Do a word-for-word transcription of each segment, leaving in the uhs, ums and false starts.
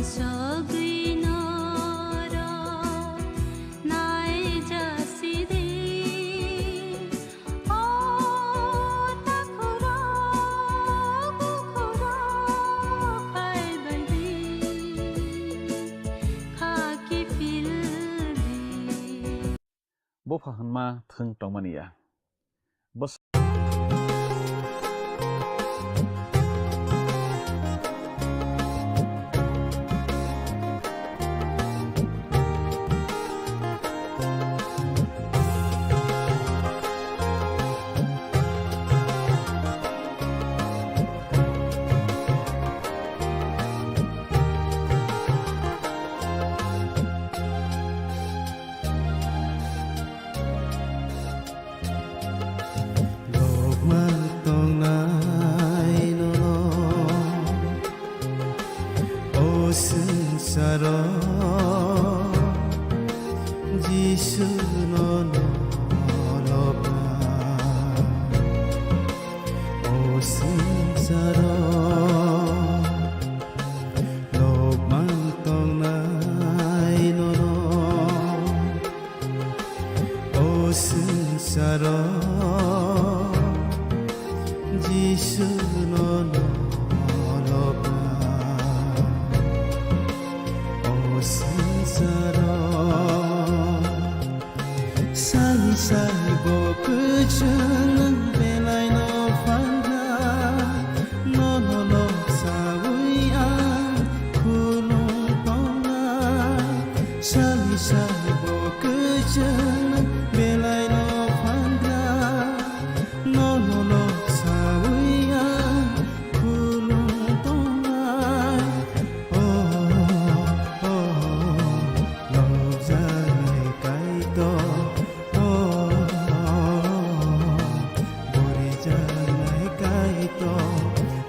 Sogwi norok naijasidi, o takhurok bukhurok phaibaidi, kha kiphildi. Bupha hwnma thwng tongmani ya. Bwsa- Lokma tongnai nono, o swngcharo Jisu nono lokma. O swngcharo lokma tongnai nono, o swngcharo Jisu nono lokma. O swngcharo sai sai bo kwchwng nwng belai no phan kha, nono lok saui ang khulum tongnai. Sai sai bo kwchwng nwng belai no phan kha, nono lok saui ang khulum tongnai. O, o, o, lokjaknai Kaitor, o, o, o, borijaknai Kaitor,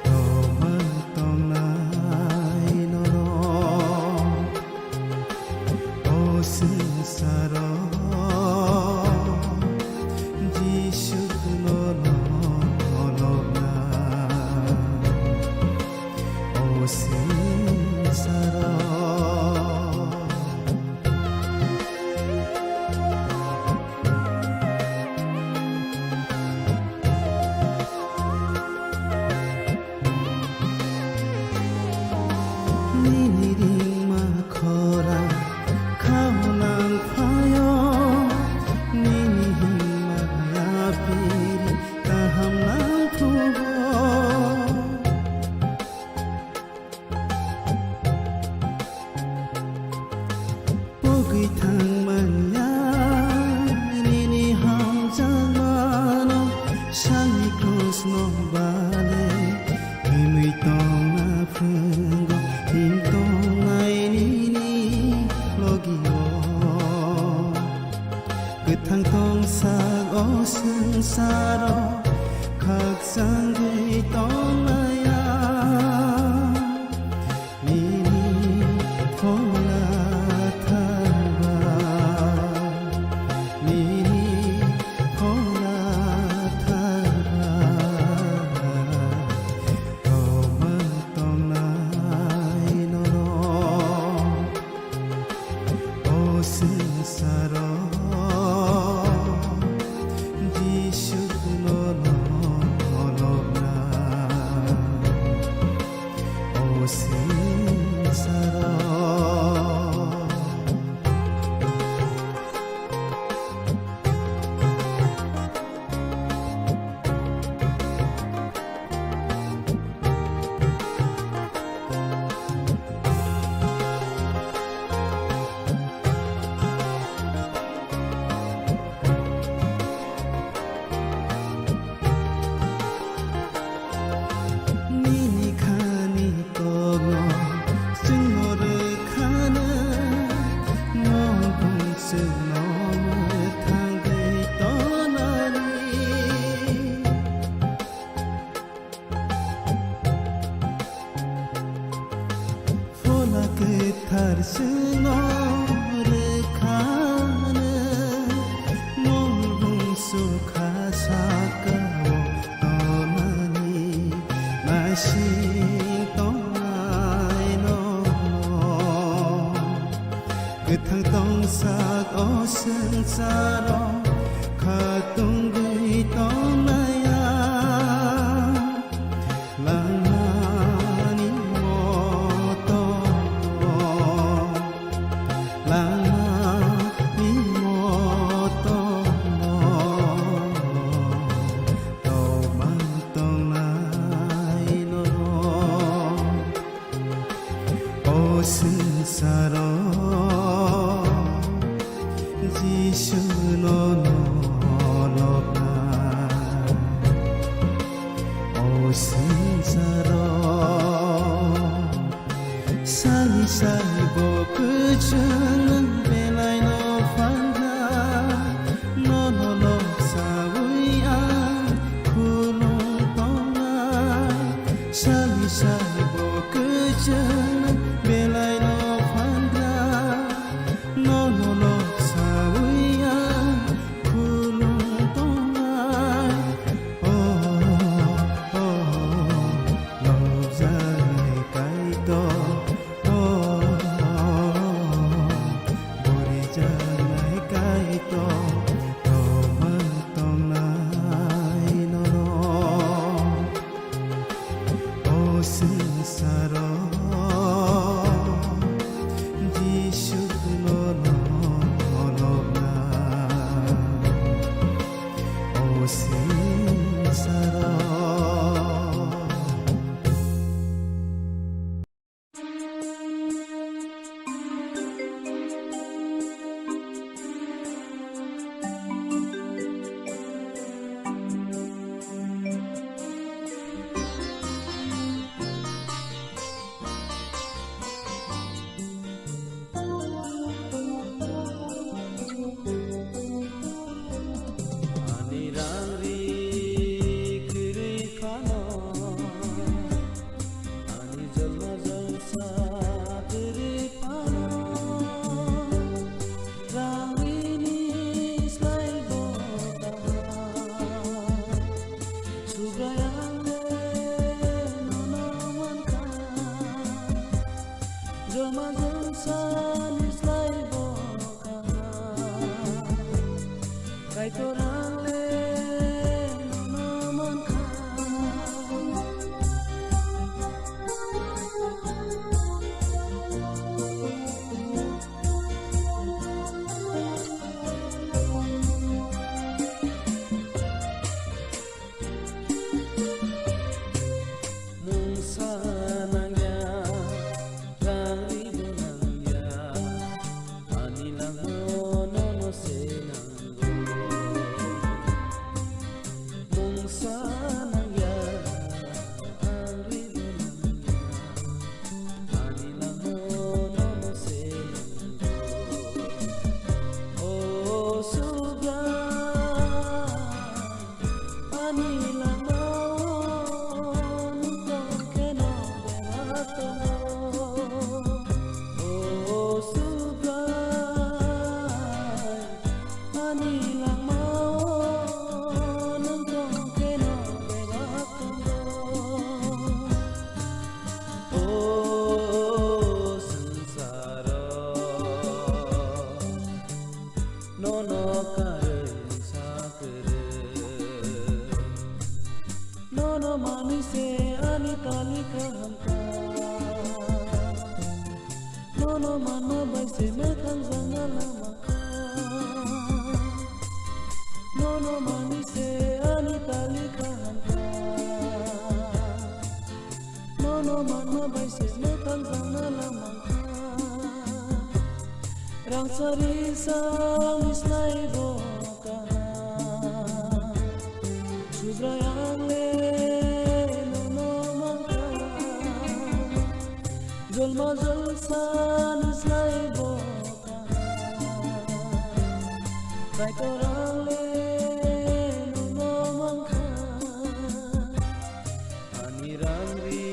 lokma tongnai norok. O swngcharo Jisu no lokna. O swngcharo. Nini ringma khorang khaunang phaio, nini himma yapiri kaham nang thugo. Pogwi thangmanya nini hamjakmano, sangni krusno bale himwi tongna phwrwngo, him tongnai nini logio. Kwthang tongsak o swngcharo khakchangwi tongnaya. Nini phola thangba, nini phola thangba, romang tongnai norok. O swngcharo Jisu no lokna. O swngcharo. Nini khani kokno chwngno rwkhano, mokbung chwngno mwthangwi tonani. Phola kwthar chwngno rwkhano, mokbung sukha sakao tonani, naising tongnai nono. Swngcharo khatungwi tongnai ang, langmani moto, langmani moto, tongmang tongnai norok. O swngcharo Jisuno nolokna. O swngcharo sani sani bo kwchwng nwng belaino phanna. Nono lok sawi ang khulum tongnai. Sani sani bo kwchwng nwng belaino phanna. Nono lok sawi ang khulum tongnai. Oh, oh, oh, lobjaknai Kaitor. Oh, oh, oh, borijaknai Kaitor, tongmang tongnai norok. O swngcharo Jisu no nolokna. O swngcharo. Ani rang ri kwrwi phano, ani jolma jolsa kwrwi phano, rang rini slai bo kaham. Subraiyang le nono mankha, jolma jolsa ni slai bo Kaitor ang le nono mankha. Mungsa nangya, rang ri bo nangya, ani langmao nono se nango. Mungsa nangya, rang ri bo nangya, ani langmao nono se nango. O Subrai, ani langmao nwng tong kheno bebak tongo. O Subrai, ani langmao nwng tong kheno bebak tongo. O swngcharo nono karwi sa kwrwi. Nono manwi se ani tali kaham kha. Nono manma bai se mwthang jangna lama kha. Nono manwi se ani tali kaham kha. Nono manma bai se mwthang jangna lama kha. Rangchari sani slai bo kaham. Subrai ang le nono mankha. Jolma jolsani slai bo kaham. Kaitor ang le nono mankha. Ani rang ri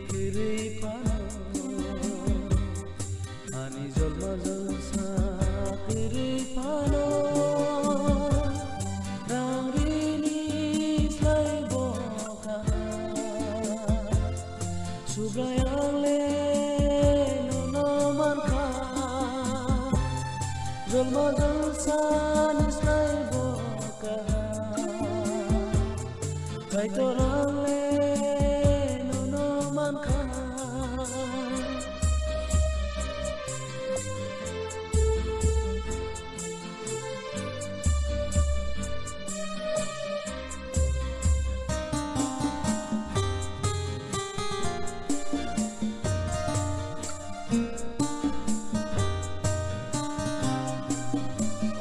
kwrwi phano, ani jolma jolsa kwrwi phano, rang rini slai bo kaham. Subrai ang le nono mankha. Jolma jolsani slai bo kaham. Kaitor ang le nono mankha.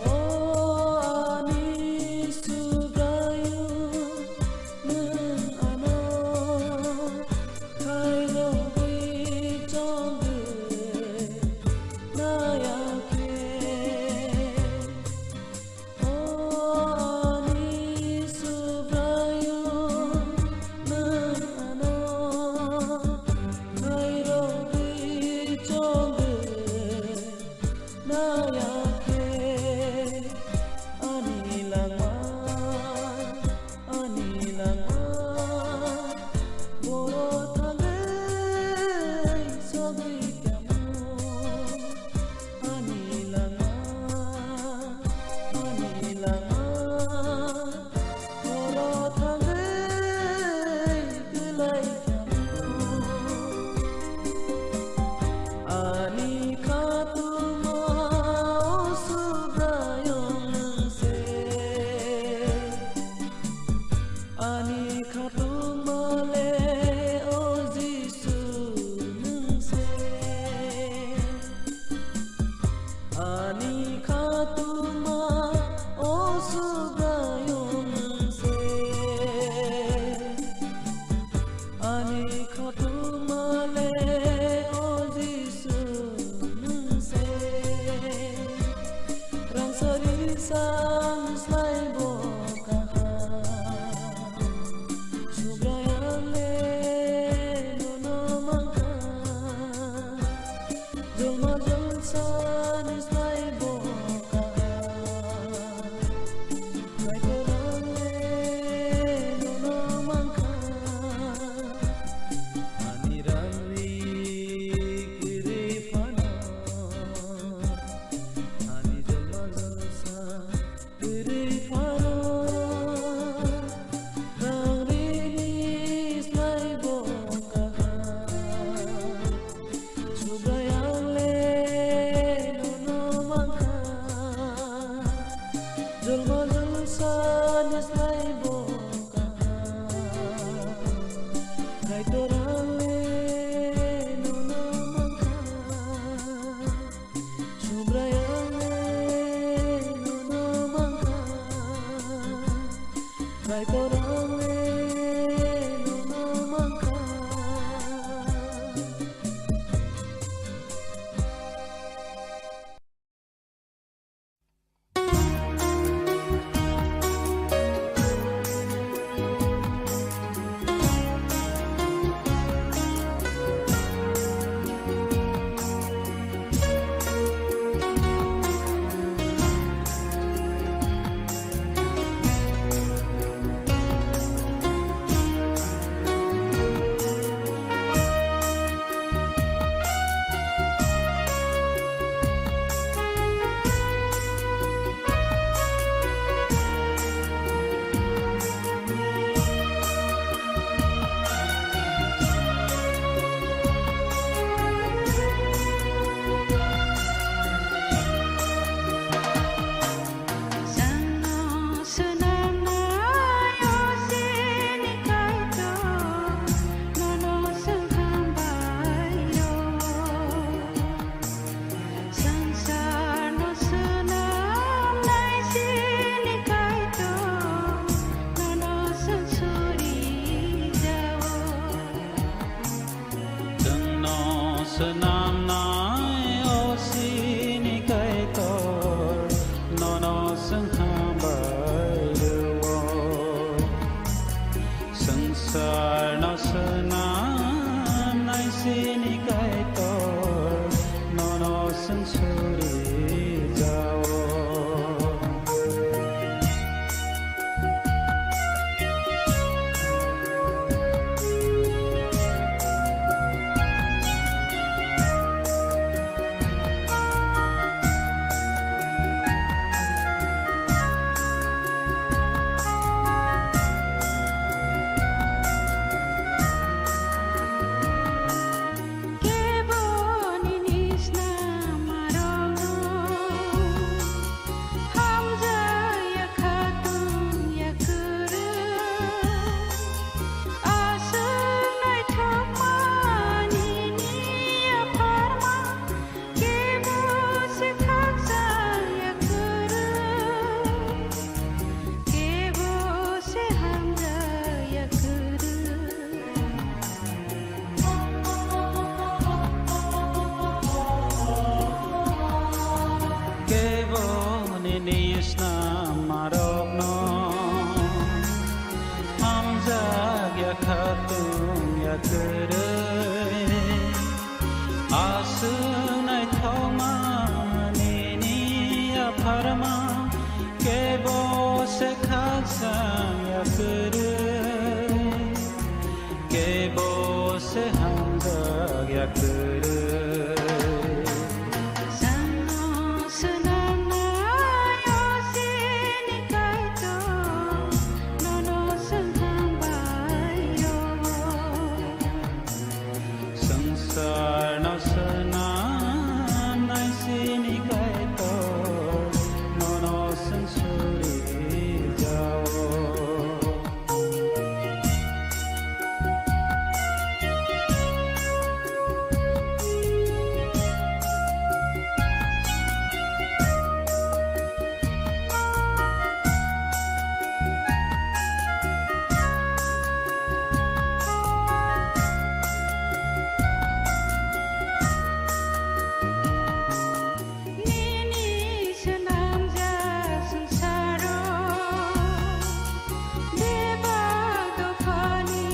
O ani Subraiyung, nwng ano khairogwi chongwi naiya khe. O ani Subraiyung, nwng ano khairogwi chongwi naiya khe ani langma, ani langma, boro thangwi sogwi tamo. Ani langma, ani langma, boro thangwi kwlai tamo. Ani khatungma o Subraiyung nwng se. Ani khatungma le o Jisu nwng se. Ani khatungma o Subraiyung nwng se. Ani khatungma le o Jisu nwng se. Rangchak risa slai bo kaham. Subraiyung le nono mankha. Jolma jolsani slai bo kaham. Kaitor ang le nono mankha. Ani rang ri kwrwi phano. Ani jolma jolsa kwrwi phano, rang rini slai bo kaham. Subraiyung le nono mankha, jolma jolsani slai bo kaham. Kaitor ang le nono mankha. Subraiyung le nono mankha, Kaitor ang le nono mankha. Chwngno swnamnai o chini Kaitor, nono chwng hambai rwo. Swngcharno swnamnai chini Kaitor, nono chwng suri jao. Chwngno swnamnai o chini Kaitor, nono chwng hambai rwo. Swngcharno swnamnai chini Kaitor, nono chwng suri jao. Hamjak ya kwrwi. Chwngno swnamnai o chini Kaitor, nono chwng hambai rwo. Swngcharno swnamnai chini Kaitor, nono chwng suri jao. Nini swnamjak swngcharo, bebak dophani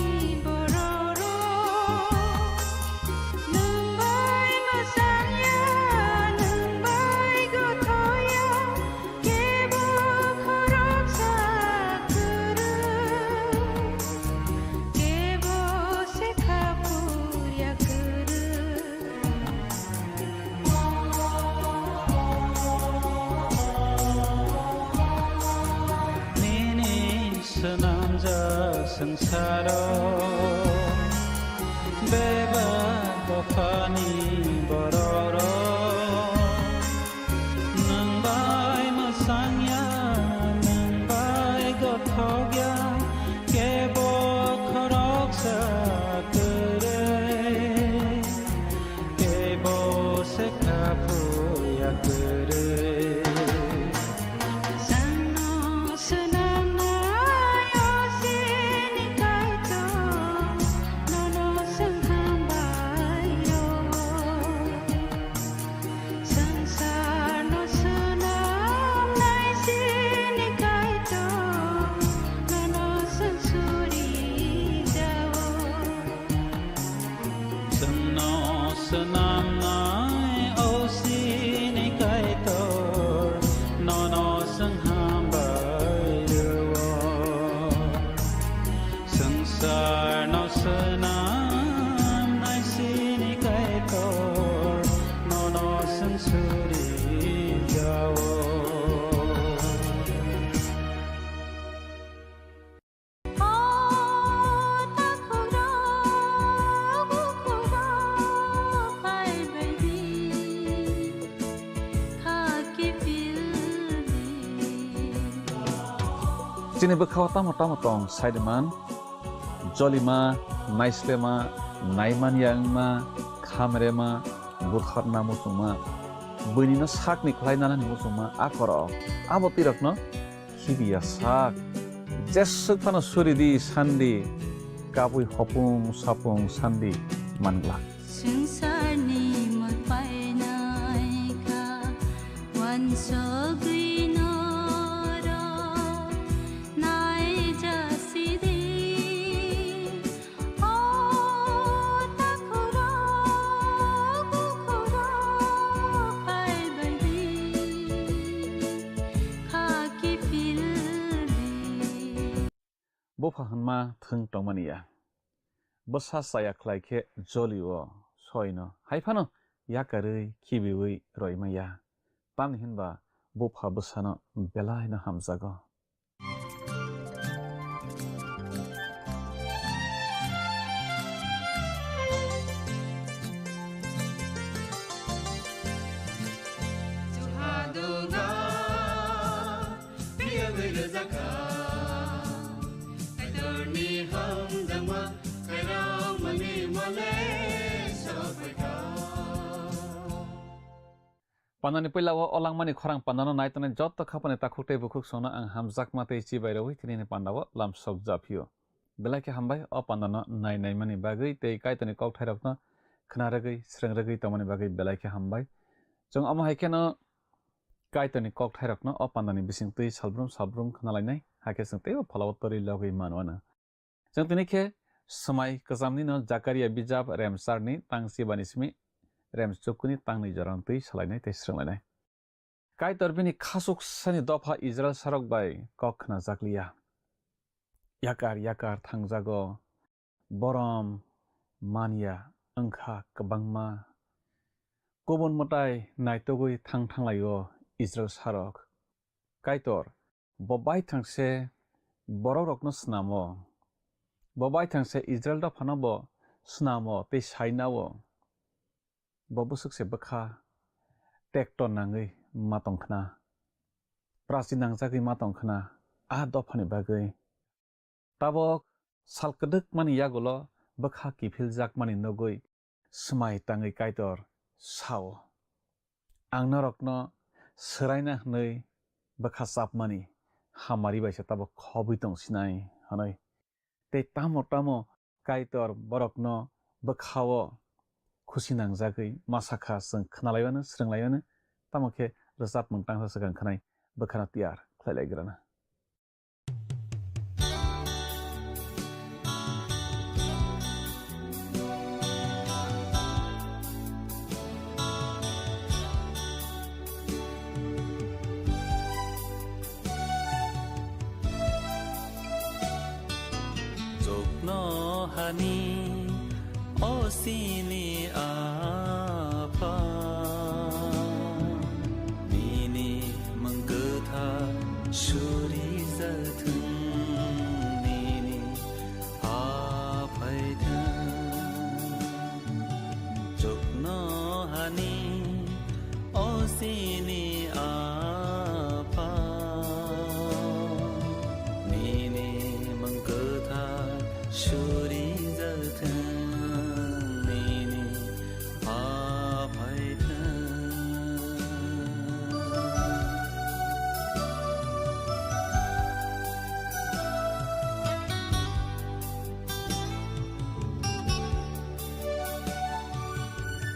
bororok, nwng bai mwchangya, nwng bai gothoya, kebo khoroksa kwrwi, kebo se kha phurya kwrwi. Nini swnamjak swngcharo, bebak dophani bororok, nwng bai mwchangya, nwng bai gothokya, kebo khoroksa kwrwi. Kebo se kha phurya kwrwi. Chwngno swnamnai o chini Kaitor, nono chwng hambai rwo. Swngcharno swnamnai chini Kaitor, nono chwng suri jao. Chwngno swnamnai o chini Kaitor, nono chwng hambai rwo. Swngcharno swnamnai chini Kaitor, nono chwng suri jao. O takhukrok, bukhukrok, phai baidi, kha kiphildi. Chini bwkhao tamo tamo tong, saidiman, jolima, naislema, naimanya wngma, khamrema, butharna muchungma, buinino sakni khlai nanani muchungma, a korok, abo twirakno khibiya sak. Jeswk phano suri di sandi, kabui hopung sapung sandi manglak. Swngcharni mol painai kha, uansugwi norok naijasi di. O takhukrok, bukhukrok, phai baidi, kha kiphildi. Bupha hwnma thwng tongmani ya. Bwsa chaya khlai khe joli-o, soino, hai phano yakarwi, khibiwi roima ya. Tamni hwnba bupha bwsano belaino hamjago. Pandani puila o langmani khorang pandano nai tongnai joto khapani takhuk tei bukhuk songno ang hamjakma tei chibai rwi tini ni pandao lamsok japhio. Belai khe hambai o pandano nai naimani bagwi tei Kaitorni kokthairokno khna rwgwi, srwng rwgwi tongmani bagwi belai khe hambai. Chwng omo hai kheno Kaitorni kokthairokno o pandani bisingtwi salbrum salbrum khna lainai, hakhe chwng teibo pholao torwi logwi mano ano. Chwng tini khe swmai kwchamnino Jakaria bijap remcharni tang chibani simi remchukuni tangnwi jorano twi salainai tei srwnglainai. Kaitor bini khasuksani dopha Israil sarok bai kok khnajak liya. Yakar yakar thangjago, borom, man ya wng kha kwbangma. Kubun mwtai naitugwi thang thanglaio Israil sarok. Kaitor, bo baithang se borokrokno snamo. Bo baithang se Israil dophano bo snamo tei sainao. Bo bwswk se bwkha tekto nangwi ma tong khna, prachi nangjagwi ma tong khna, a dophani bagwi. Tabok sal kwdwkmani yagulo bwkha kiphiljakmani nugwi swmai tangwi Kaitor sao, "Ang norokno swraina hwnwi bwkha chapmani hamari bai se tabok khobwi tong sinai," hwnwi. Tei tamo tamo Kaitor borokno bwkhao khusi nangjagwi ma sakha, chwng khnalaiwano, swrwnglaiwano, tamo khe rwchapmung tangsa swkang khnai bwkhano tiyar khlai lai grana. Chuknohani o chini Apha, nini mwng kwthar surijathwng, nini ha phaithwng. Chuknohani o chini Apha, nini mwng kwthar surijathwng, nini ha phaithwng.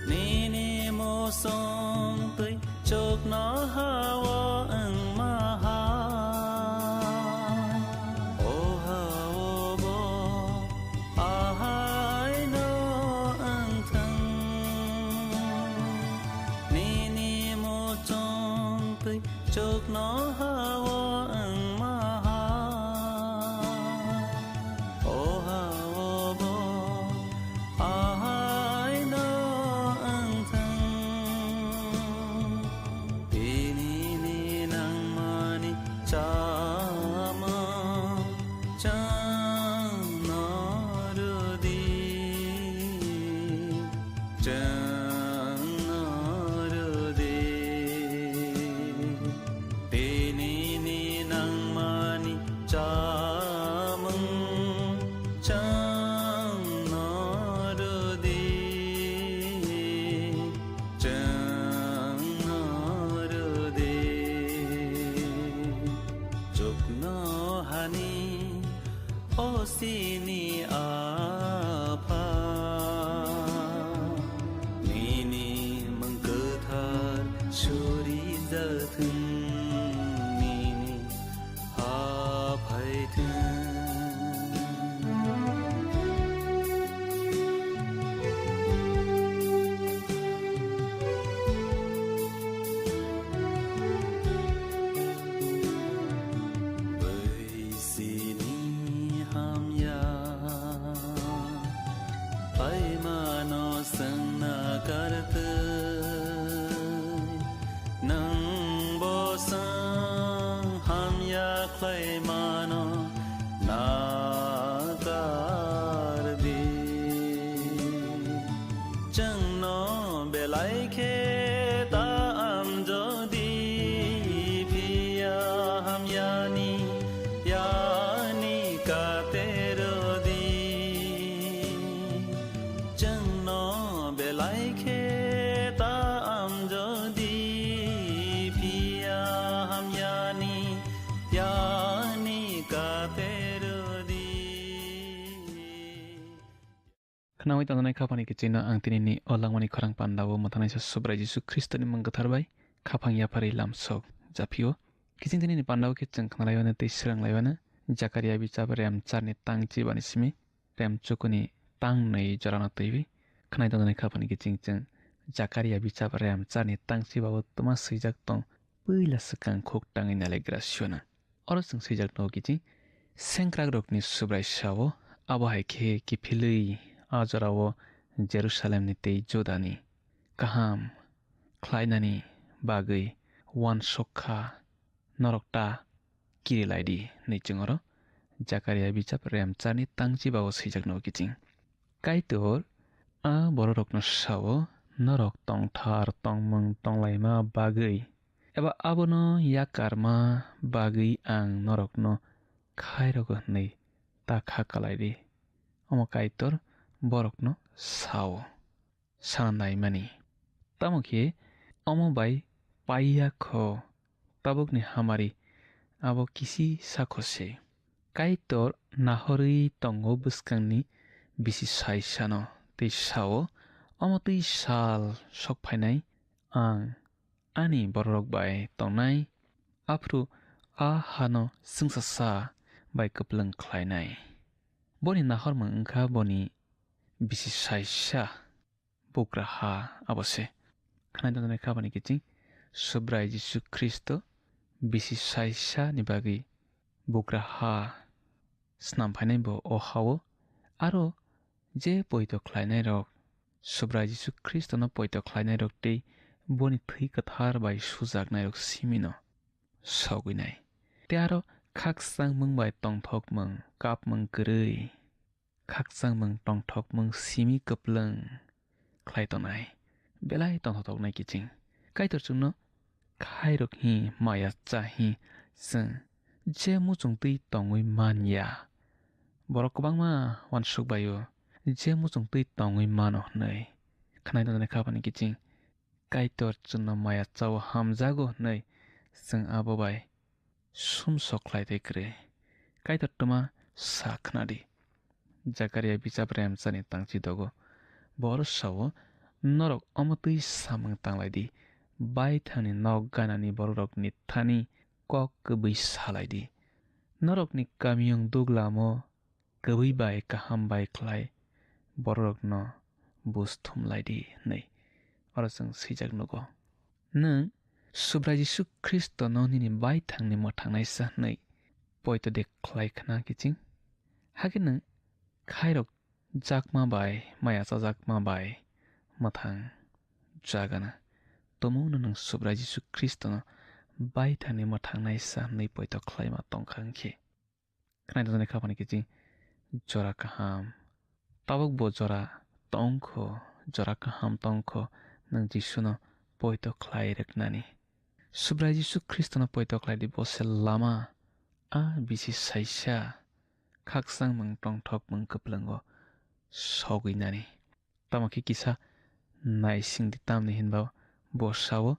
Nini muchung twi chuknoha-o wngma hai, o ha-o bo ahaino wngthwng. Nini muchung twi chuknoha-o wngma hai, o ha-o bo ahaino wngthwng. Tinini nangmani chamung chwngno rwdi, chwngno rwdi. Tinini nangmani chamung chwngno rwdi, chwngno rwdi. Chuknohani o chini Apha, nini mwng kwthar surijathwng, nini ha phaithwng. Bai sini hamya khlaimano chwngna kartwi, nwng bo chwng hamya khlaimano nakardi. Chwngno belai khe ta amjodi, phiya hamyani yani katerodi. Chwngno belai khe ta amjodi, phiya hamyani yani katerodi. Khnaui tongjaknai khaphangni kichingno ang tinini o langmani khorang pandao mwthangnai Subrai Jisu Khristoni mung kwthar bai khaphang yapharwi lamsok japhio. Kiching tinini pandao khe chwng khnalaiwano tei swranglaiwano Jakaria bichap rem charni tang chibani simi rem chukuni tang nwi jorano twiwi. Khnai tongjaknai khaphangni kiching chwng Jakaria bichap rem charni tang chibao twma swijak tong, puila swkang khuk tangwi nalaigra siona. Oro chwng swijak tongo kiching, sengkrakrokni Subrai sao, abo hai khe kiphilwi a jorao Jerusalemni tei Judani kaham khlainani bagwi uansuk kha, norok ta kiri lai di, hwnwi chwng oro Jakaria bijap remcharni tangchi bao swijak nugo kiching. Kaitor a bororokno sao, norok tongthar tongmung tonglaima bagwi, eba abono yakarma bagwi ang norokno khairokgo hwnwi ta kha kalai di. Omo Kaitor borokno sao. Sana naimani. Tamo khe omo bai paiya kho tabukni hamari abo kisi sakho se. Kaitor nahorwi tongo bwskangni bisi saisano tei sao, omo twi sal sok phainai ang ani bororok bai tongnai, aphuru a hano chwngsasa bai kwplwng khlainai. Boni nahormung wngkha boni bisi saisa bugra ha abo se. Khnai tongjaknai kha bani kiching Subrai Jisu Khristo bisi saisa ni bagwi bugra ha snam phainai bo o hao. Aro je poito khlainai rok, Subrai Jisu Khristo no poito khlainai rok tei boni thwi kwthar bai sujaknai rok simino sogwinai. Tei aro khakchangmung bai tongthokmung, kapmung kwrwi, khakchangmung tongthokmung simi kwplwng khlai tongnai, belai tongthoknai kiching. Kaitor chwngno khairok hi maya cha hi chwng je muchung twi tongwi man ya. Borok kwbangma uansuk bai-o je muchung twi tongwi mano hwnwi khnai tongjaknai kha bani kiching. Kaitor chwngno maya chao hamjago hwnwi chwng abo bai sumsok khlai tei kwrwi. Kaitor twma sa khna di. Jakaria bijap remchani tangchi dogo. Bo oro sao, norok omo twi samung tanglai di. Baithangni nok ganani bororokni thani kok kwbwi salai di. Norokni kamiyung duglamo kwbwi bai kaham bai khlai bororokno bus thumlai di hwnwi oro chwng swijak nugo. Nwng Subrai Jisu Khristono nini baithangni mwthangnaisa hwnwi poito de khlai khna kiching? Hakhe nwng khairok jakma bai, maya chajakma bai mwthang jagana. Tumungno nwng Subrai Jisu Khristono baithangni mwthangnaisa hwnwi poito khlaima tongkha hwnkhe. Khnai tongjaknai kha bani kiching jora kaham. Tabuk bo jora tongkho, jora kaham tongkho, nwng Jisuno poito khlai rwknani. Subrai Jisu Khristono poito khlai di, bo se lama, a bisi saisa khakchangmung tongthokmung kwplwngo sogwinani. Tamo khe kisa naising di, tamni hinba bo sao,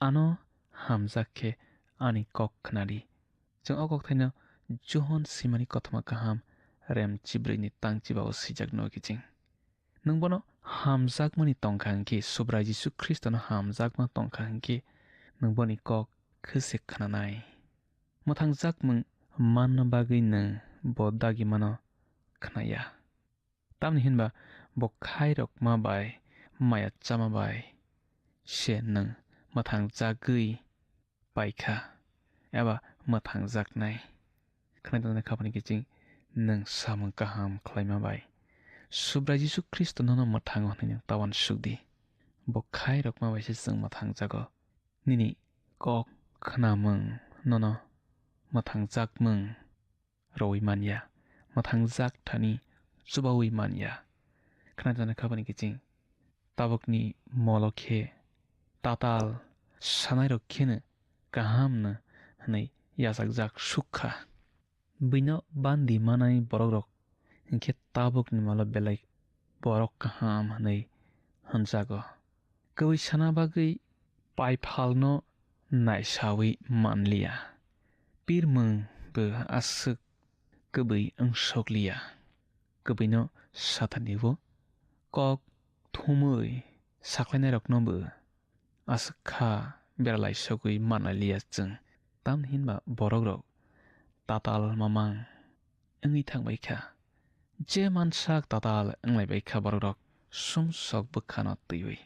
ano hamjak khe ani kok khna di. Chwng o kokthaino Johon swimani kothoma kaham rem chibrwini tang chibao swijak nugo kiching. Nwng bono hamjakmani tongkha hwnkhe, Subrai Jisu Khristono hamjakma tongkha hwnkhe, nwng boni kok khwse khnanai. Mwthangjakmung manna bagwi nwng bo dagimano khnaya. Tamni hinba bo khairokma bai maya chama bai se nwng mwthangjagwi paikha eba mwthangjaknai. Khnai tongjaknai kha bani kiching nwng samung kaham khlaima bai Subrai Jisu Khristo nono mwthango hwnwi nwng ta uansuk di. Bo khairokma bai se chwng mwthangjago. Nini kok khnamung nono mwthangjakmung rowi man ya, mwthangjak thani chubawi man ya. Khnai tongjaknai kha bani kiching tabukni molo khe tatal sanairok kheno kahamno hwnwi yachakjak suk kha. Buino bandi manai borokrok hinkhe tabukni molo belai borok kaham hwnwi hwnjago. Kwbwi sana bagwi paiphalno naisawi manliya. Pirmung bo aswk kwbwi wngsokliya. Kwbwino sathanibo kok thumwi sakhlainairokno bo aswk kha beralai sogwi manliya chwng. Tamni hinba borokrok tatal mamang wngwi thangbai kha. Je mansak tatal wnglaibai kha borokrok sumsok bwkhano twiwi.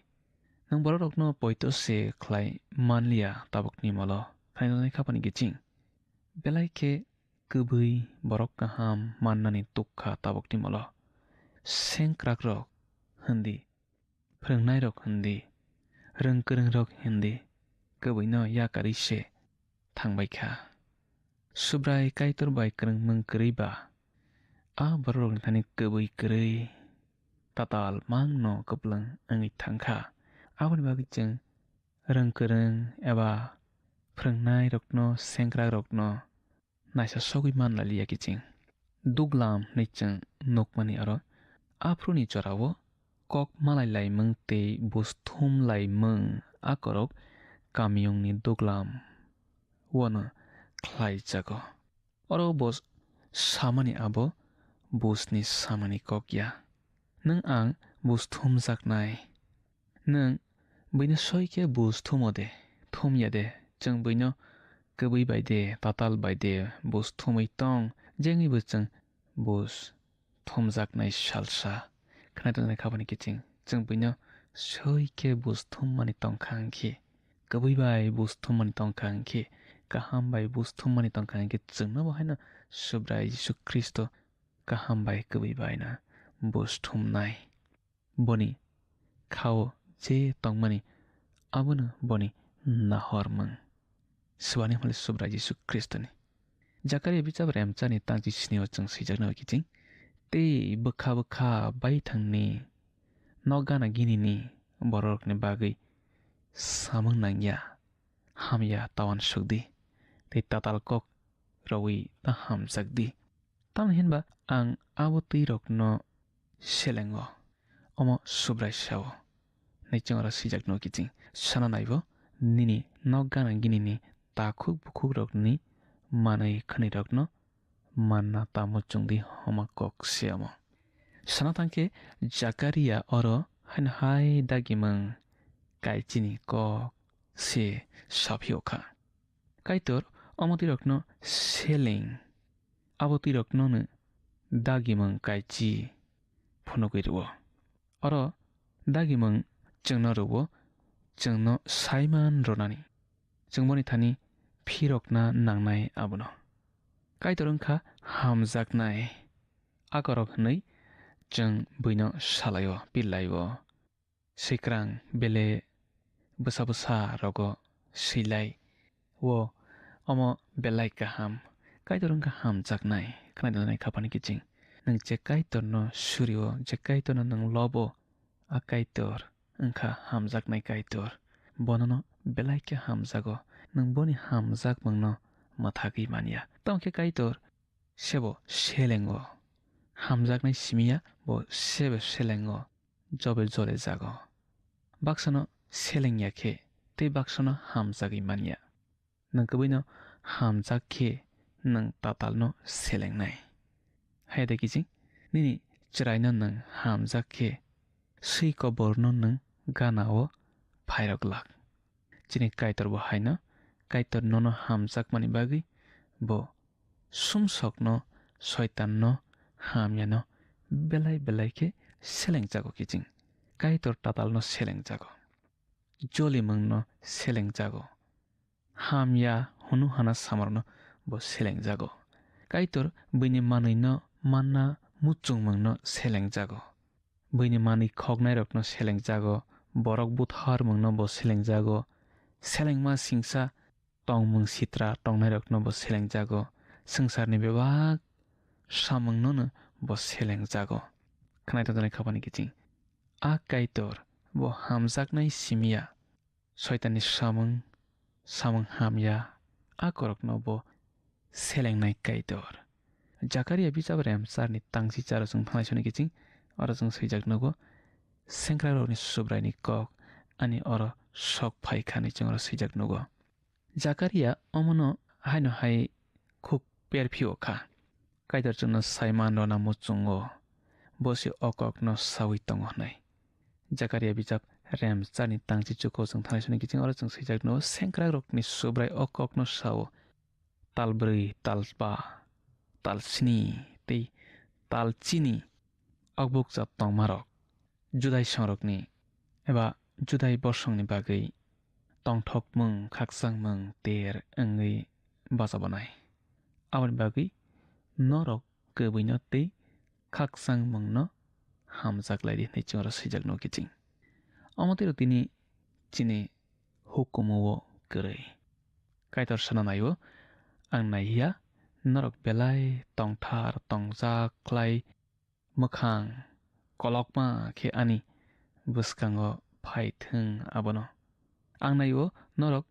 Nwng borokrokno poito se khlai manliya tabukni molo, khainani khapani kiching. Belai khe kwbwi borok kaham mannani tuk kha tabukni molo. sengkrakrok hindi, phrwngnairok hindi, rwng kwrwngrok hindi kwbwino yakarwi se thangbai kha. Subrai Kaitor bai kwrwngmung kwrwi ba a bororokni thani kwbwi kwrwi tatal mangno kwplwng wngwi thang kha. Aboni bagwi chwng rwng kwrwng eba phrwngnairokno, sengkrakrokno naisa sogwi man lai liya kiching. Duglam hinwi chwng nukmani oro. Aphuruni jorao kok malai laimung tei bus thum laimung akorok kamiyungni duglam wano khlai jago. Oro bo samani abo busni samani kok ya. Nwng ang bus thumjaknai. Nwng buino soi khe bus thumo de, thum ya de, chwng buino kwbwi bai de, tatal bai de, bus thumwi tong, jengwi bo chwng bus thumjaknai salsa. Khwnai tongnai khabani kiching, chwng buino soi khe bus thummani tongkha hwnkhe, kwbwi bai bus thummani tongkha hwnkhe, kaham bai bus thummani tongkha hwnkhe, chwngno bo haino Subrai Jisu Khristo kaham bai kwbwi bai na bus thumnai. Boni khao je tongmani, abono boni nahormung. Swbani hwnle Subrai Jisu Khristoni. Jakaria bijap remchani tangchi sini o chwng swijak nai kiching. Tei bwkha bwkha baithangni nok gana ginini bororokni bagwi samung nangya, hamya tawan sukdi. Tei tatal kok rowi ta hamjakdi. Tamni hinba ang abo twi rokno selengo, omo Subrai sao. Naiching oro swijak no kiching. Sana naibo nini nok gana ginini takhuk bukhuk rokni manwi khwnwi rokno manna tamo chwngdi homa kok se omo. Sana thangkhe Jakaria oro haino hai dagimung kaichini kok se saphiyokha. Kaitor omo twi rokno seleng. Abo twi rokno no dagimung kaichi phunugwi rwo. Oro dagimung chwngno rwo, chwngno saiman rwnani. Chwng boni thani phirokna nangnai abono. Kaitor wngkha hamjaknai akorok hwnwi chwng buino salaio, pillaio. Swikrang bele bwsa bwsa rogo swilai o omo belai kaham. Kaitor wngkha hamjaknai, khwnai donai khapani kiching. Nwng je Kaitorno surio, je Kaitorno nwng lobo, a Kaitor wngkha hamjaknai Kaitor. Bonono belai khe hamjago. Nwng boni hamjakmungno mwthagwi manya. Tamo khe Kaitor sebo selengo. Hamjaknai simiya bo sebo selengo. Jobe jole jago. Baksano selengya khe tei baksano hamjagwi manya. Nwng kwbwino hamjak khe nwng tatalno selengnai. Hai de kiching, nini chwraino nwng hamjak khe swi koborno nwng gana-o phairok glak. Chini Kaitor bo haino, Kaitor nono hamjakmani bagwi bo sumsokno, soitanno, hamyano belai belai khe selengjago kiching. Kaitor tatalno selengjago. Jolimungno selengjago. Hamya hunu hana samarno bo selengjago. Kaitor buini manwino manna muchungmungno selengjago. Buini manwi khoknairokno selengjago. Borok butharmungno bo selengjago. Selengma singsa tongmung sitra tongnairokno bo selengjago. Swngcharni bebak samungnono bo selengjago. Khwnai tongjaknai khapani kiching. A Kaitor bo hamjaknai simiya. Soitanni samung, samung hamya, a korokno bo selengnai Kaitor. Jakaria bijap remcharni tangsi charo chwng thanglai soni kiching, oro chwng swijak nugo, sengkrakrokni Subraini kok ani oro sok phai kha hinwi chwng oro swijak nugo. Jakaria omono haino hai khuk perphio kha. Kaitor chwngno saiman rwna muchungo, bo se o kokno saui tongo hwnwi. Jakaria bijap remcharni tangchi chuko chwng thanglai soni kiching oro chwng swijak nugo, sengkrakrokni Subrai o kokno sao, tal brwi, tal ba, tal sni tei tal chini okbukcha tongmarok. Judai songrokni eba Judai bosongni bagwi tongthokmung, khakchangmung ter wngwi bachabanai. Aboni bagwi norok kwbwino tei khakchangmungno hamjak lai di hwnwi chwng oro swijak nugo kiching. Omo twi rw tini chini hukumu o kwrwi. Kaitor sana nai-o, ang naiya, norok belai tongthar tongjak khlai mwkhang kolokma khe ani bwskango phai thung abono. Ang nai-o, norok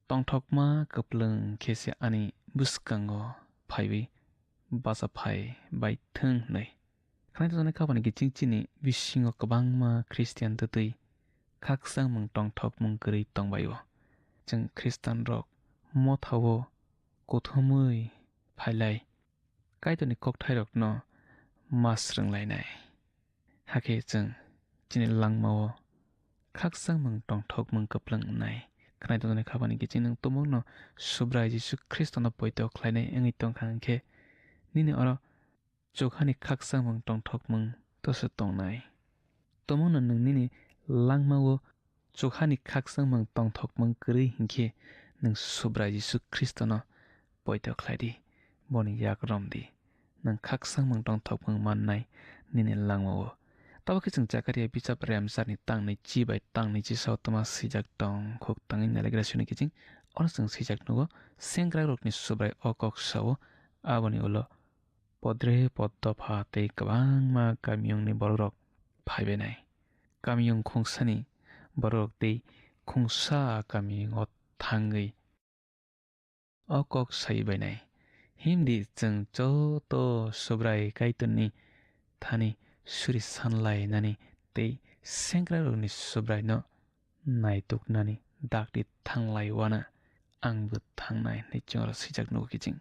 tongthokma kwplwng khe se ani bwskango phaiwi bacha phai bai thung hwnwi. Khwnai tongjaknai khapani kiching chini bisingo kwbangma Khristian twtwi khakchangmung tongthokmung kwrwi tongbai-o. Chwng Khristanrok mothao kuthumwi phailai Kaitorni kokthairokno ma swrwnglainai. Hakhe chwng chini langmao khakchangmung tongthokmung kwplwng wngnai. Khwnai tongjaknai khapani kiching nwng tumungno Subrai Jisu Khristono poito khlainai wngwi tongkha hwnkhe, nini oro chukhani khakchangmung tongthokmung toso tongnai. Tumungno nwng nini langmao chukhani khakchangmung tongthokmung kwrwi hinkhe nwng Subrai Jisu Khristono poito khlai di, boni yak rom di. Nwng khakchangmung tongthokmung mannai nini langmao. Tabuk khe chwng Jakaria bijap remsarni tangni chi bai tangni chi sao tma swijak tong khuk tangwi nailagra suni kiching. Ono chwng swijak nugo, sengkrakrokni Subrai o kok sao, aboni ulo podre pod dopha tei kwbangma kamiyungni borokrok phaibainai. Kamiyung khungsani borokrok tei khungsa kamiyungo thangwi o kok sai bainai. Himdi chwng joto Subrai Kaitorni thani suri sanlainani tei sengkrakrokni Subraino naituknani dakti thanglai wana, angbo thangnai hwnwi chwng oro swijak nugo kiching.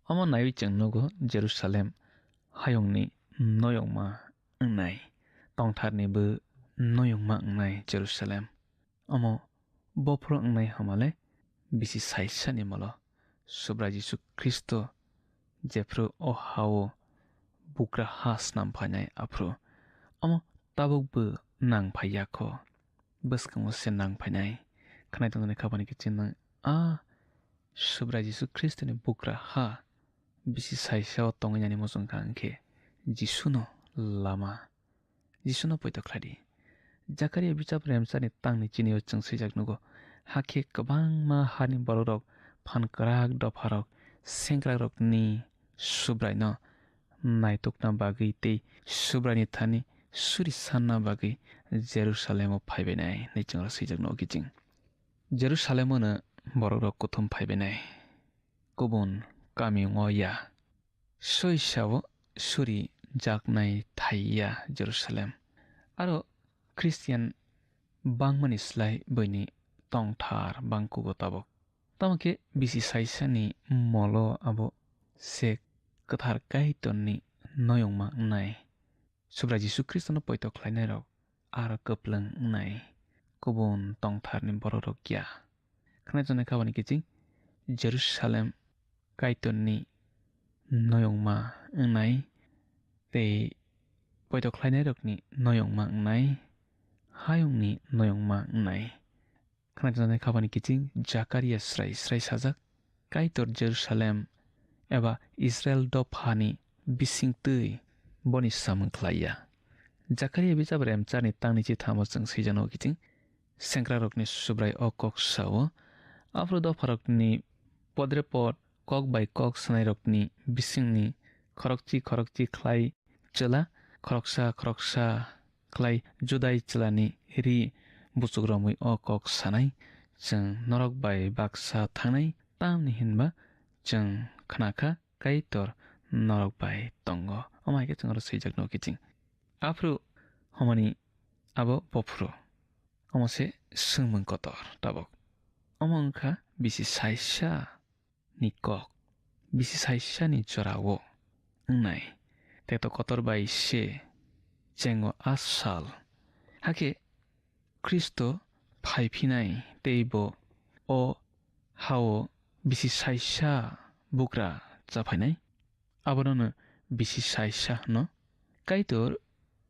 Omo naiwi chwng nugo Jerusalem hayungni noyongma wngnai, tongtharnibo noyongma wngnai Jerusalem. Omo bophuru wngnai hamale bisi saisani molo Subrai Jisu Khristo jephru o hao bugra ha snam phainai aphru. Omo tabukbo nang phai yakho, bwskango se nang phainai. Khwnai tongjaknai khapani kiching nwng a Subrai Jisu Khristoni bugra ha bisi saisao tongwi nani muchung kha hwnkhe Jisuno lama, Jisuno poito khlai di. Jakaria bijap remsarni tangni chinio chwng swijak nugo, hakhe kwbangma hani borokrok, phan kwrak dopharok, sengkrakrokni Subraino naitukna bagwi tei Subraini thani suri sanna bagwi Jerusalemo phaibainai hwnwi chwng oro swijak nugo kiching. Jerusalemo no borokrok kuthum phaibainai, kubun kamiyungo ya. Soisao suri jaknai thai ya Jerusalem. Aro Khristian bangmani slai buini tongthar bangkugo tabuk. Tamo khe bisi saisani molo abo se kwthar Kaitorni noyongma wngnai. Subrai Jisu Khristono poito khlainairok aro kwplwng wngnai, kubun tongtharni borokrok ya. Khwnai tongjaknai khapani kiching Jerusalem Kaitorni noyongma wngnai tei poito khlainairokni noyongma wngnai, hayungni noyongma wngnai. Khwnai tongjaknai khapani kiching Jakaria srai srai sajak, Kaitor Jerusalem eba Israel dophani bisingtwi boni samung khlai ya. Jakaria bijap remcharni tangni chithamo chwng swijano kiching, sengkrakrokni Subrai o kok sao, aphuru dopharokni podrepot kok bai kok sanairokni bisingni khorokchi khorokchi khlai chwla khoroksa khoroksa khlai Judai chwlani ri buchuk romwi o kok sanai, chwng norok bai baksa thangnai, tamni hinba chwng khna kha Kaitor norok bai tongo. Omo hai khe chwng oro swijak nugo kiching. Aphuru homani abo bophuru. Omo se swngmung kotor tabuk. Omo wngkha bisi saisa ni kok, bisi saisani jorao wngnai, tei to kotor bai se chengo a sal. Hakhe Khristo phai phinai tei bo o hao bisi saisa bugra cha phainai. Abono no bisi saisa hwno. Kaitor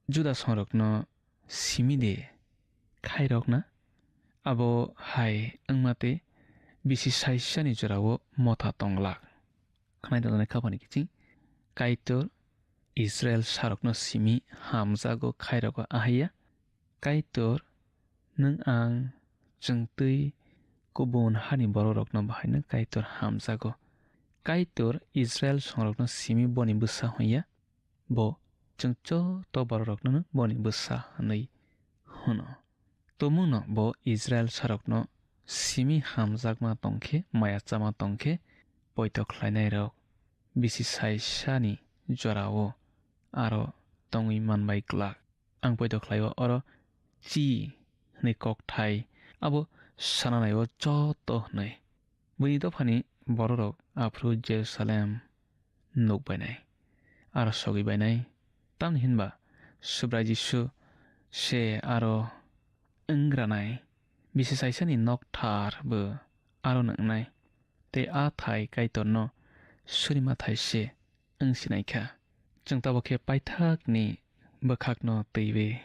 Juda songrokno simi de khairokna? Abo hai wngma tei bisi saisani jorao motha tong glak. Khwnai tongjaknai khapani kiching Kaitor Israil sarokno simi hamjago khairokgo ahaiya. Kaitor, nwng ang chwng twi kubun hani bororokno bahaino Kaitor hamjago. Kaitor Israil songrokno simi boni bwsa hwnya, bo chwng joto bororokno boni bwsa hwnwi hwno. Tumungno bo Israil sarokno simi hamjakma tongkhe, maya chama tongkhe, poito khlainairok bisi saisani jorao aro tongwi manbai glak. Ang poito khlaio oro chi hwnwi kokthai, abo sananai-o joto hwnwi. Buini dophani bororok aphuru Jerusalem nukbainai, aro sogwi bainai. Tamni hinba Subrai Jisu se aro wngranai, bisi saisani nokthar bo aro nwngnai, tei a thai Kaitorno surima thai se wng sinai kha. Chwng tabuk khe paithakni bwkhakno twiwi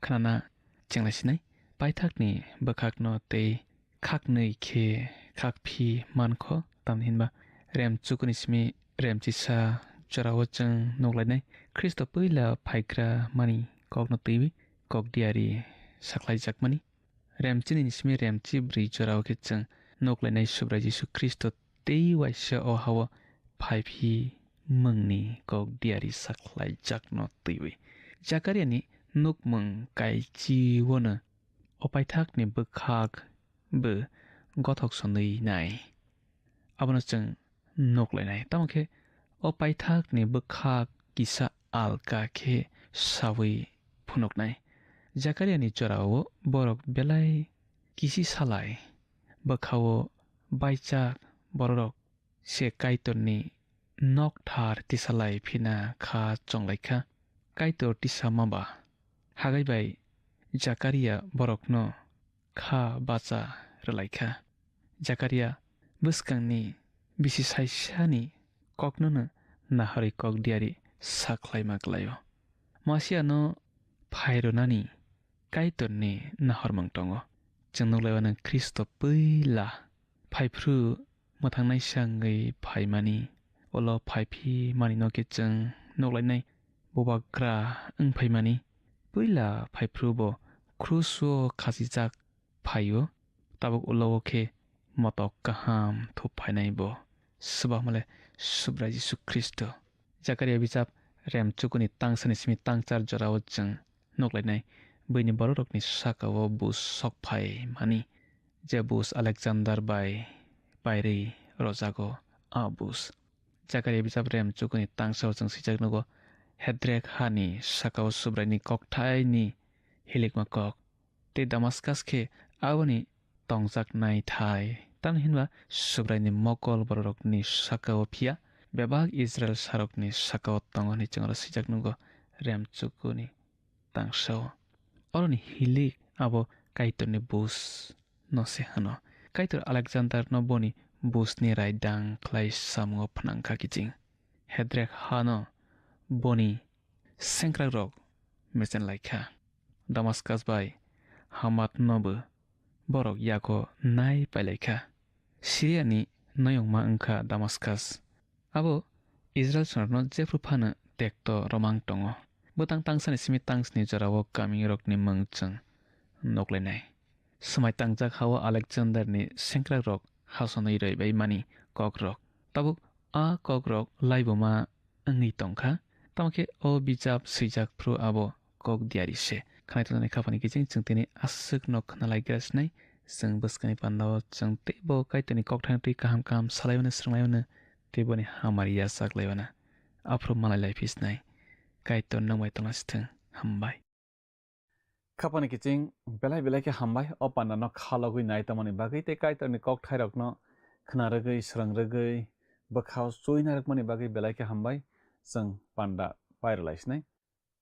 khnana chenglai sinai. Paithakni bwkhakno tei khaknwi khe khakphi mankho, tamni hinba rem chukuni simi rem chisa jorao chwng nuklainai. Khristo puila phaigra mani kokno twiwi kok diari sakhlaijakmani. Rem chini ni simi rem chibrwi jorao khe chwng nuklainai Subrai Jisu Khristo tei waisa o hao phaiphi mungni kok diari sakhlaijakno twiwi. Jakariani nukmung kaichiono o paithakni bwkhak bo gothok sonwi nai. Abono chwng nuklainai. Tamo khe o paithakni bwkhak kisa alka khe sawi phunuknai. Jakariani jorao borok belai kisi salai, bwkhao baijak bororok se Kaitorni nokthar tisalai phina kha chonglaikha. Kaitor tisama ba hagai bai Jakaria borokno kha bacha rwlaikha. Jakaria bwskangni bisi saisani koknono naharwi kok diari sakhlaima kwlaio. Masiano phairwnani Kaitorni nahormung tongo. Chwng nuklaio nwng Khristo puila phaiphru mwthangnaisa wngwi phaimani. Ulo phaiphi manino khe chwng nuklainai bubagra wng phaimani. Puila phaiphru bo kruso khachijak phaio, tabuk ulo o khe motok kaham thup phainai bo. Swbakmale Subrai Jisu Khristo. Jakaria bijap rem chukuni tangsani simi tangchar jorao chwng nuklainai, buini bororokni sakao bus sok phai mani, je bus Alexander bai pairwi rojago, a bus. Jakaria bijap rem chukuni tangsao chwng swijak nugo, Hedrek hani sakao Subraini kokthaini hilikma kok. Tei Damaskas khe aboni tongjaknai thai. Tamni hinba Subraini mokol bororokni sakao phiya, bebak Israil sarokni sakao tongo hwnwi chwng oro swijak nugo, rem chukuni tangsao. Oroni hilik abo Kaitorni bus no se hwno. Kaitor Alexanderno boni busni raidang khlai samungo phnang kha kiching. Hedrek hano boni sengkrakrok mechen lai kha. Damaskas bai Hamat nobo borok yago nai pailai kha. Siriani noyongma wngkha Damaskas. Abo Israil chwngno jephru phano tekto romang tongo. Bwtang tangsani simi tangsni jorao kamirokni mwng chwng nuklainai. Swmai tangjak hao Alexanderni sengkrakrok hasonwi rwibai mani kokrok. Tabuk a kokrok laibuma wngwi tongkha. Tamo khe o bijap swijak phru abo kok diari se. Khnai tongnani khapani kiching chwng tini aswkno khna lai gra sinai. Chwng bwskangni pandao chwng teibo Kaitorni kokthaino twi kaham kaham salai mano, swrwng lai mano, tei boni hamari yachak lai mano. Aphuru malai lai phi sinai. Kaitor nwng bai tongna sithwng. Hambai. Khapani kiching belai belai khe hambai o pandano khalogwi nai tongmani bagwi tei Kaitorni kokthairokno khna rwgwi, swrwng rwgwi, bwkhao chuina rwkmani bagwi belai khe hambai. Chwng panda pairwlai sinai.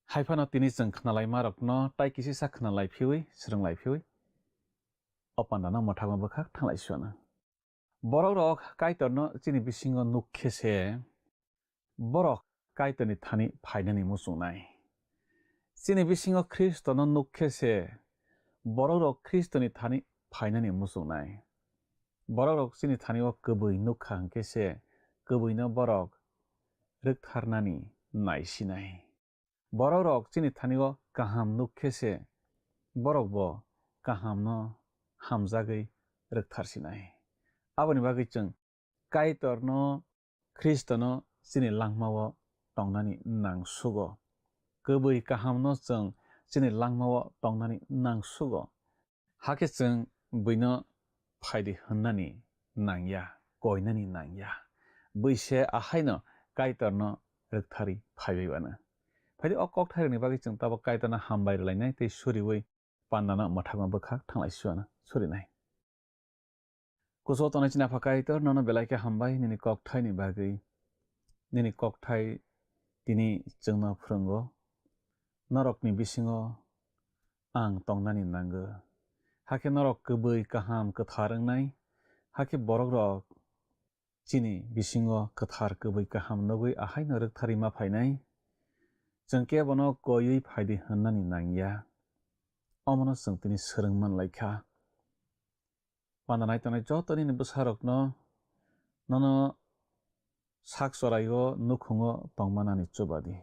Hai phano tini chwng khnalaimarokno tai kisisa khnalai phiwi, swrwng lai phiwi o pandano mwthangma bwkhak thanglai suana. Borokrok Kaitorno chini bisingo nuk khe se, borok Kaitorni thani phainani muchungnai. Chini bisingo Khristono nuk khe se, borokrok Khristoni thani phainani muchungnai. Borokrok chini thani o kwbwi nuk kha hwn khe se, kwbwino borok rwktharnani naisinai. Borok rok chini thani o kaham nuk khe se borok bo kaham no hamjagwi rwktharsinai. Aboni bagwi chwng Kaitor no, Khristo no chini langma o tongnani nang sugo. Kwbwi kaham no chwng chini langma o tongnani nang sugo. Hakhe chwng buino phaidi hwnnani nangya, koinani nangya. Buise ahaino Kaitorno rwktharwi phaibai uanw. Phaidi o kokthairokni bagwi chwng tabuk Kaitorno hambai rwlainai tei suriui pandano mwthangma bwkhak thanglai suanw surinai. Kuso tonwi chini Apha Kaitor, nono belai khe hambai nini kokthaini bagwi. Nini kokthai tini chwngno phwrwngo. Norokni bisingo ang tongnani nango. Hakhe norok kwbwi kaham kwthar wngnai. Hakhe borokrok chini bisingo kwthar kwbwi kaham nugwi ahaino rwktharwi ma phainai. Chwng kebono koiwi phaidi hwnnani nangya. Omono chwng tini swrwng manlaikha. Panda nai tongnai joto nini bwsarokno nono sak choraio nukhungo tongmanani chubadi.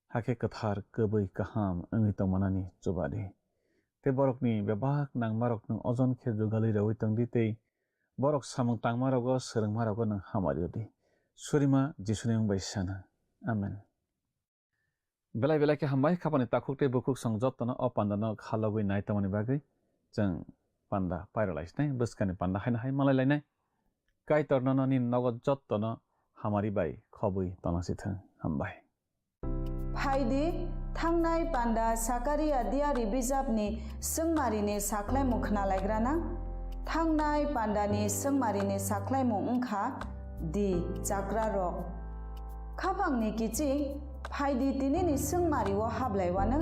Hakhe kwthar kwbwi kaham wngwi tongmanani chubadi. Tei borokni bebak nangmarok nwng ojon khe jugalwi rwui tongdi tei borok samung tangmarogo swrwngmarogo nwng hamari rwdi. Surima Jisuni wng bai sana. Amen. Belai belai khe hambai, khapani takhuk tei bukhuk song jottono o pandano khalogwi nai tongmani bagwi chwng panda pairwlai sinai, bwskani panda haino hai malai lainai. Kaitor nono nini nogo jottono hamari bai khobwi tongna si thwng. Hambai. Phaidi, thangnai panda Sakaria diari bijapni swngmarini sakhlaimung khnalaigrana? Thangnai pandani swngmarini sakhlaimung wngkha, di chakrarok. Khapangni kiching, phaidi tinini swngmari o hablaiwano.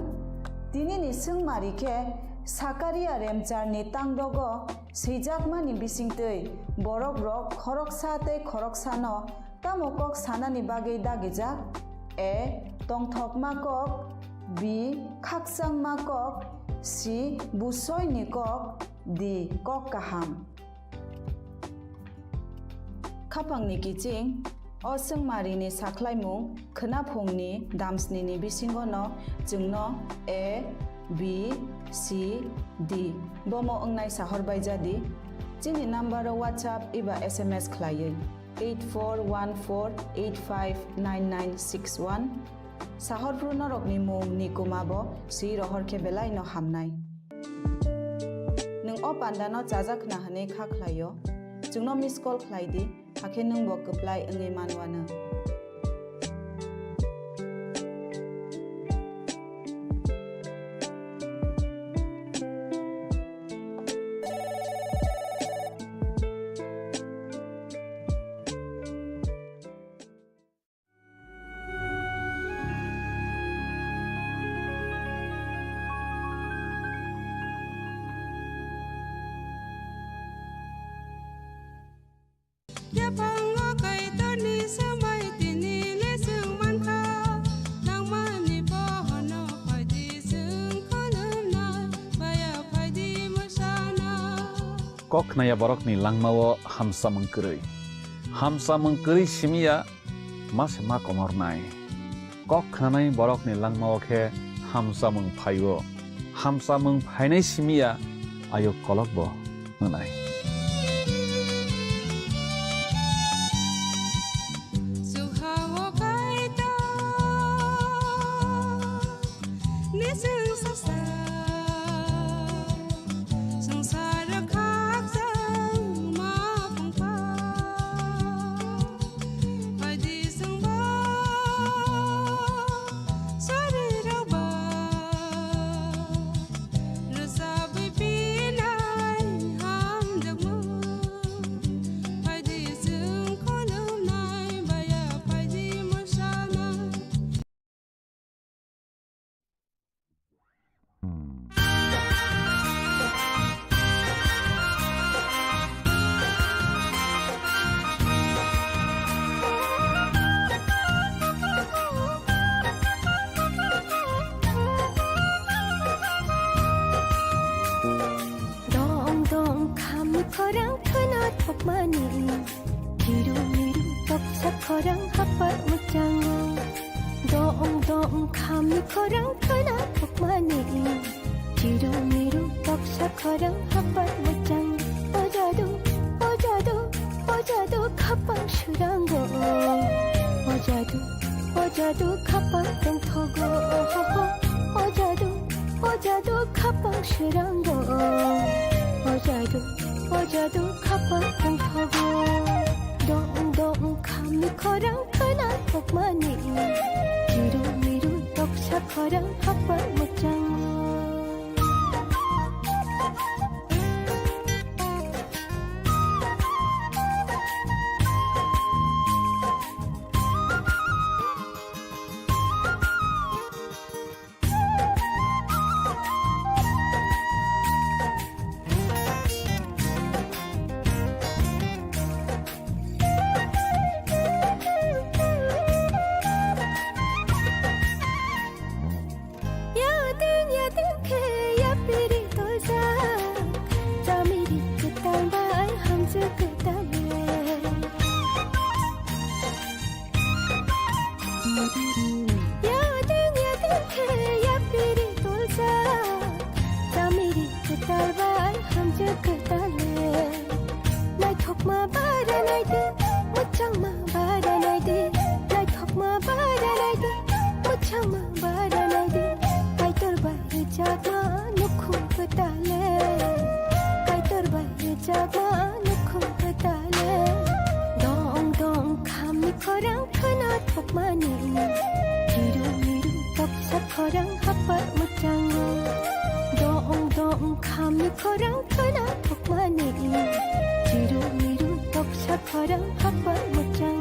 Tinini swngmari khe Sakaria remcharni tangdogo swijakmani bisingtwi borokrok khoroksa tei khoroksano tamo kok sanani bagwi dagijak? A. Tongthokma kok. B. Khakchangma kok. C. Busoini kok. D. Kok kaham. Khapangni kiching, o swngmarini sakhlaimung khwnaphungni damsnini bisingono chwngno A, B, C, D bomo wngnai sahorbaijadi. Chini numbero WhatsApp eba S M S khlaiwi eight four one four eight five nine nine six one. Sahorphru norokni mung ni kuma bo swi rohor khe belai no hamnai. Nwng o panda no chajak khna hwnwi kha khlaio, chwngno miss call khlai di, hakhe nwng bo kwplai wngwi manwano. Yaphango Kaitorni swmai tini le chwng mankha, nangmani bohono phaidi chwng khulumna, baya phaidi mwsana. Kok khnaya borokni langmao hamsamung kwrwi. Hamsamung kwrwi simiya ma se ma komornai. Kok khnanai borokni langmao khe hamsamung phaio. Hamsamung phainai simiya ayuk kolok bo wngnai. Nising sasa, swngchar khakchangma phungkha. Phaidi chwngbo sorirokba rwchabwi pinai hamjakmung. Phaidi chwng khulumnai baya phaidi mwsana. Dong dong kham khorang khwna thokmani, kiru miru toksa khorang hapar mwchango. Dong dong khamni khorang khwna thokmani. Chiru miru toksa khorang hapar muchang. O jadu, o jadu, o jadu khapang surango. O jadu, o jadu khapang tongthogo. O jadu, o jadu khapang surango. O jadu, o jadu khapang tongthogo. Dong dong khamni khorang khwna thokmani. Chiru miru toksa khorang hapar muchang. Yading yading khe yapiri toljak, chamiri kwtal bai hamjwk kwtal le. Yading yading khe yapiri toljak, chamiri kwtal bai hamjwk kwtal le. Naithokma bara naidi, muchangma bara naidi, naithokma bara naidi, muchangma bara naidi. Kaitor bai rwjakma nukhung kwtal le, Kaitor bai rwjakma nukhung kwtal le. Dong dong khamni khorang khwna thokmani. Chiru miru toksa khorang hapar muchango. Dong dong khamni khorang khwna thokmani. Chiru miru toksa khorang hapar muchang.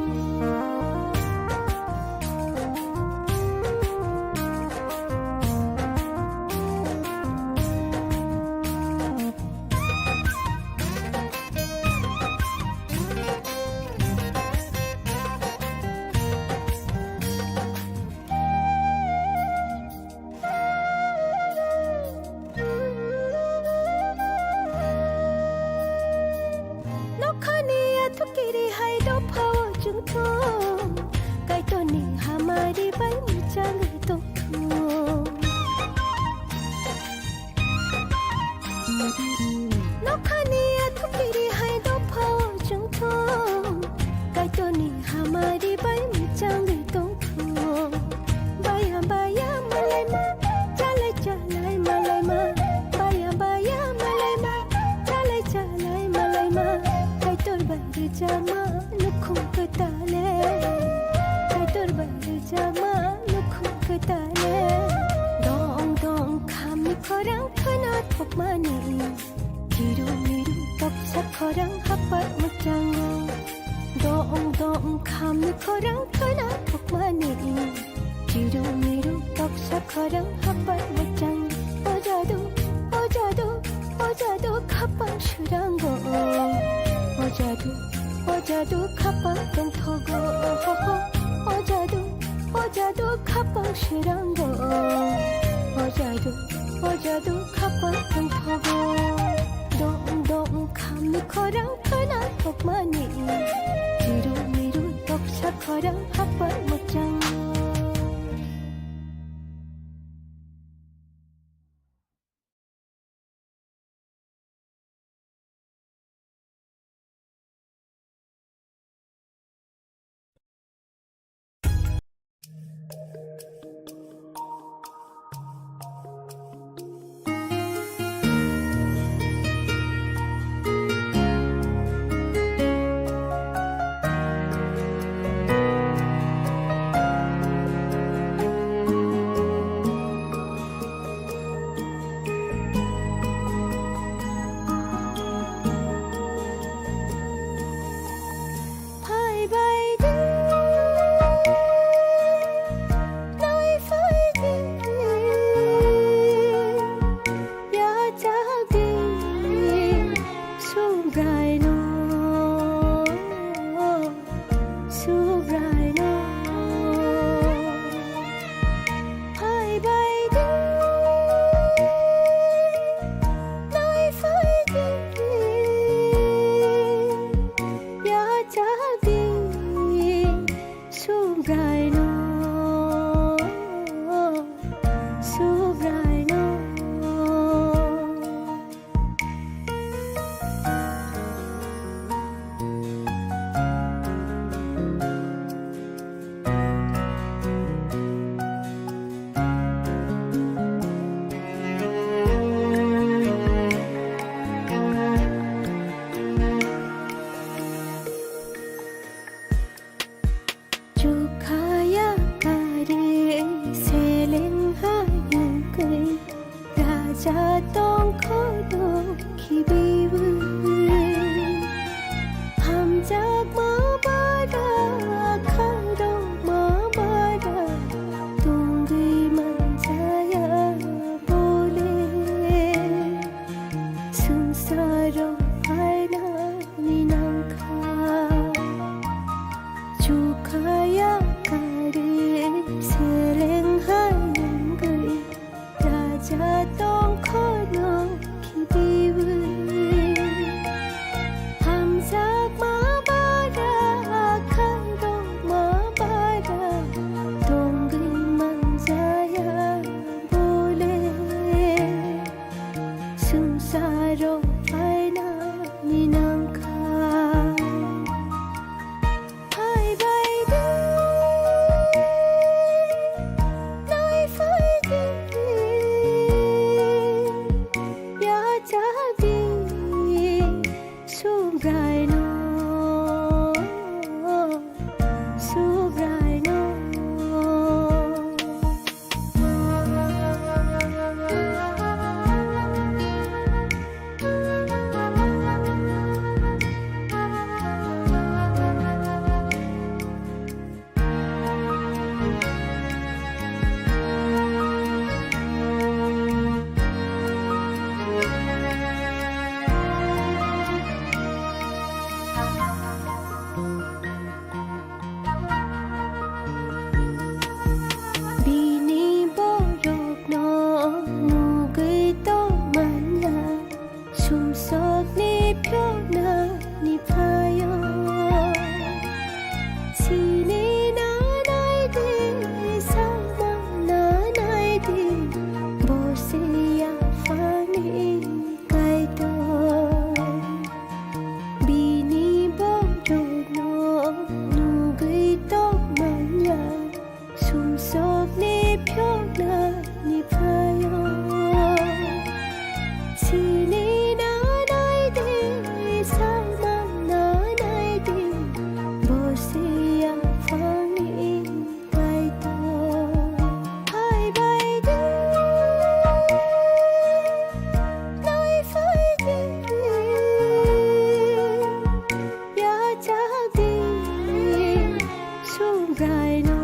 Nokhani athukiri hai dophao chwngthung, Kaitorni hamari bai muchangwi tongthung. Nokhani athukiri hai dophao chwngthung, Kaitorni hamari bai muchangwi tongthung. Baya baya malaima, chalai chalai malaima. Baya baya malaima, chalai chalai malaima. Kaitor bai rwjakma nukhung kwtal le, Kaitor bai rwjakma nukhung kwtal le. Dong dong khamni khorang khwna thokmani. Chiru miru toksa khorang hapar muchango. Dong dong khamni khorang khwna thokmani. Chiru miru toksa khorang hapar muchang. O jadu, o jadu, o jadu khapang surango. O jadu, o jadu khapang tongthogo. O jadu, o jadu khapang surango. O jadu, o jadu khapang tongthogo. Dong dong khamni khorang khwna thokmani. Chiru miru toksa khorang hapar muchang. Tongkhono khibiwi hamjakma bara, khairokma bara tongwi manjaya bole. Swngcharo phainani nangkha, chukhaya kari seleng hai wngwi. Raja tongkhono khibiwi hamjakma bara, khairokma bara tongwi manjaya bole. Swngcharo phainani nangkha. Phaibaidi, naifaidi, yachakdi, Subraino, Subraino. Bini borokno nugwi tongmanya, sumsokni phiyoknani phaio. Sini nanai di, salma nanai di, bo se yaphangni Kaitor. Bini borokno nugwi tongmanya, sumsokni phiyoknani phaio. Sini nanai di, salma nanai di, bo se yaphangni Kaitor. Phaibaidi, naifaidi, yachakdi, Subraino,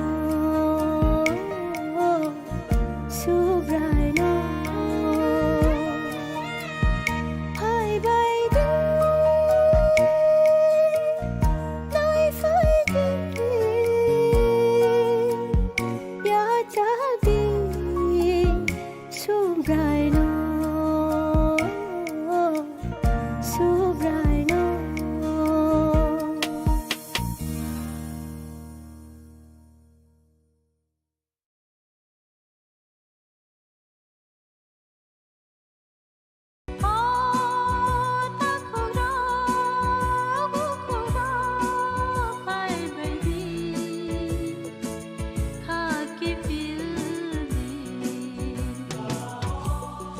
Subraino. Phaibaidi, naifaidi, yachakdi, Subraino, Subraino.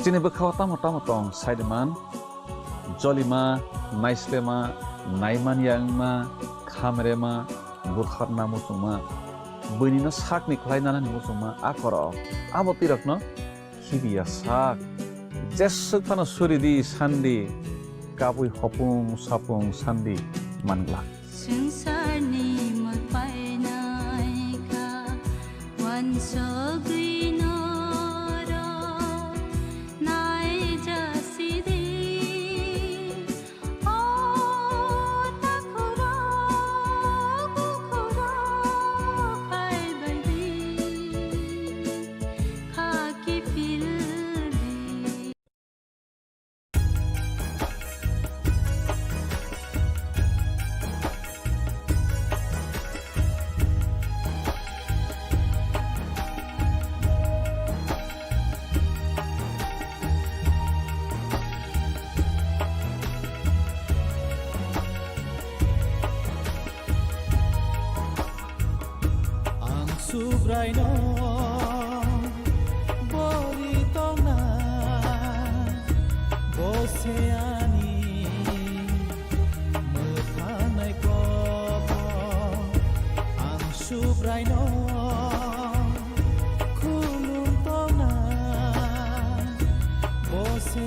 Chini bwkhao tamo tamo tong, saiman, jolima, naislema, naimanya wngma, khamrema, butharna muchungma, buinino sakni khlai nanani muchungma, a korok, abo twi rokno khibiya sak. Jeswk phano suri di sandi, kabui hopung sapung sandi manglak. Swngcharni mul painai kha, uansugwi norok naijasidi. O takhurok, bukhurok, phaibaidi, kha kiphildi. Ang Subraino bori tongna, bo se ani mwthangnai kok. Ang Subraino khulum tongna, bo se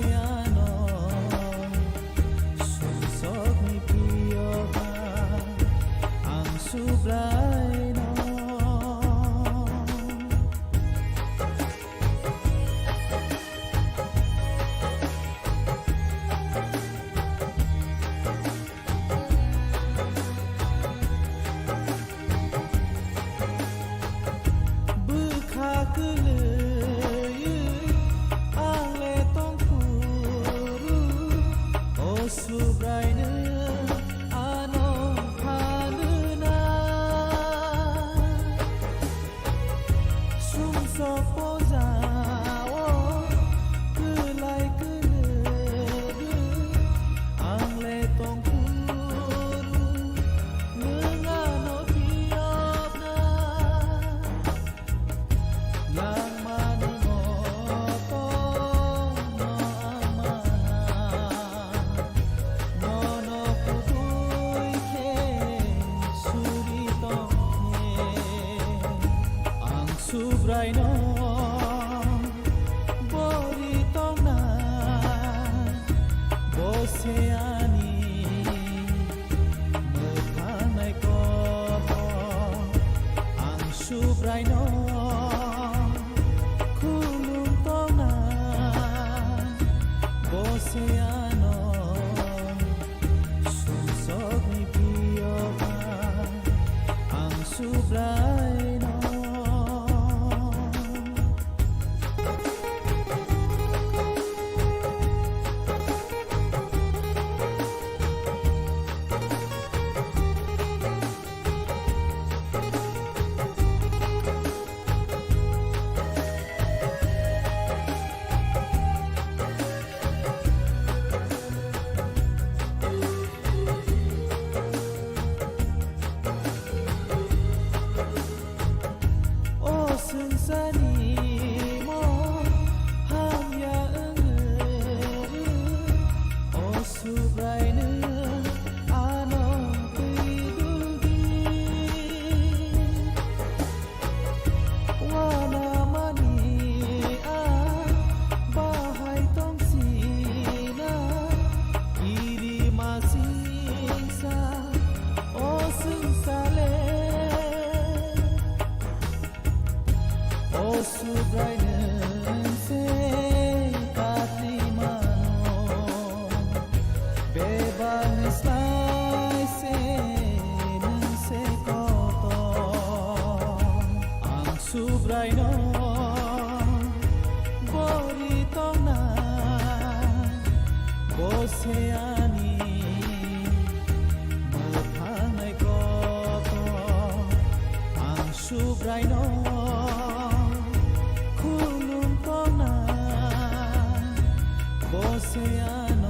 Se ani mwthangni kotor, ang Subraino khulum tongnai. Bo se ano sumsokni phiyoba, ang Subraino. O swngcharni mung hamya wngwi, o Subrai nwng ano twi duldi. Uanamani ang bahai tongsinai, kirima singsa o swngchar le. O Subrai nwng se patwi mano, bebak ni slai se nwng se kotor. Ang Subraino bori tongnai, bo se ani mwthangni kotor. Ang Subraino khulum tongnai, bo se ani